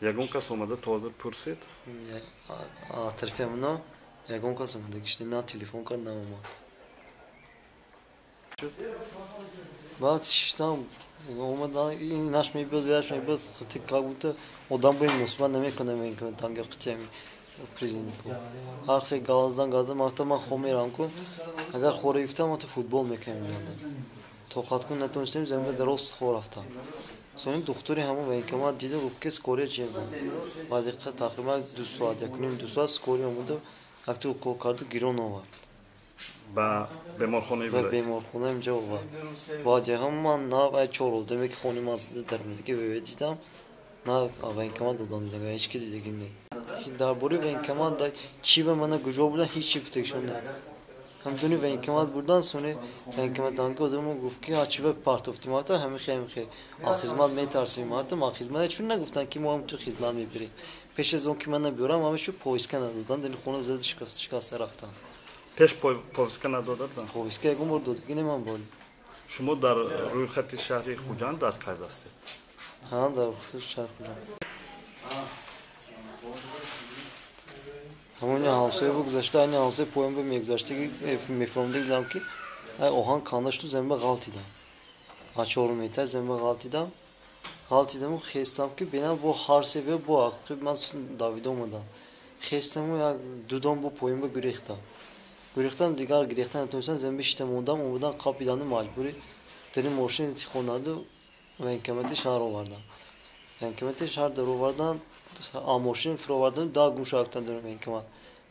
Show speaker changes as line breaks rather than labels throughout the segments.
Ягон кас омада то ҳозир пурсид?
Тарафи ҳамуна ягон кас омада гишт, на телефон кард, на омад. Баъд шиштам, омад, инаш мебиёд, вияш мебиёд, как будто одам бо муносибат намекунад, танга қитиями президентку. Ҳар хел галаздан газдан, ман гуфтам, ман хоб меравам ку, агар хора гирифтам, ман футбол мекунам. Тоқат кун натонистем, замин ба рост хор рафтам. Сони духтури ҳамон военкомат дида, гуфт, ки скорая ҷиғ зан. Баъди тақрибан 2 соат, 1,5 2 соат скорая омада, якта укол карду гирон овард.
Ба беморхонаи
ба беморхона инҷа овард. Баъди ҳам ман на вай чор одаме, ки хони ман зада даромадагӣ, ве дидам, на военкомат додан дидам, ҳеҷ ки дидагим не. Дар бораи военкомат чӣ ба мана куҷо бурдан, ҳеҷ чи гуфтагишон не. Ҳамдуни военкомат бурдан, сони военкоматанки одамо гуфт, ки чӣ ба партофтим, ҳата ҳамихе ҳамихе хизмат метарсим, ҳата ма хизмат чун нагуфтанд, ки мо ҳам ту хизмат мебирем. Пеш аз он ки ман набиёрам, ҳамешу повестка надодан, дани хона зада шикаста рафтам.
Пеш повестка надода буданд?
Повестка ягон бор додагӣ не ман боли.
Шумо дар рӯйхати шаҳри Хуҷанд дар қайд ҳастед?
Ҳа, дар рӯйхати шаҳри Хуҷанд. Ҳамони ҳавсоя бигузашта, айни ҳавсоя поён ба мегузаштаги мефаҳмида будам, ки ай оҳан канда шуду замин ба ғалтидам. А 4 метр замин ба ғалтидам. Ғалтидаму хестам, ки бинам, бо ҳар се бо ақиб ман давида омадам. Хестаму як дудом бо поён ба гурехтам. Гурехтам, дигар гирехта натонистам, замин бишита мондам, омадан қапидану маҷбурӣ дари мошини тихонаду военкомати шаҳр овардам. Военкомати шаҳр даровардан, мошин фуровардан, да гум шуда дар военкомат.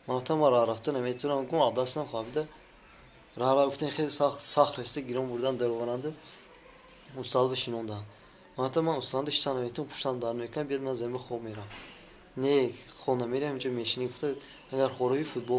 Ман гуфтам, ман раҳ рафта наметавонам, гум дастам хобида. Раҳ ра гуфтем, хеле сахт сахт реста гирон бурдан дароваранду усталба шинондам. Ман гуфтам, ман усталанда шита наметавонам, пуштам дард мекунад, биёд ман замин хоб меравам. Не, хоб намерам, инҷа мешинӣ, гуфта, агар хорои футбол.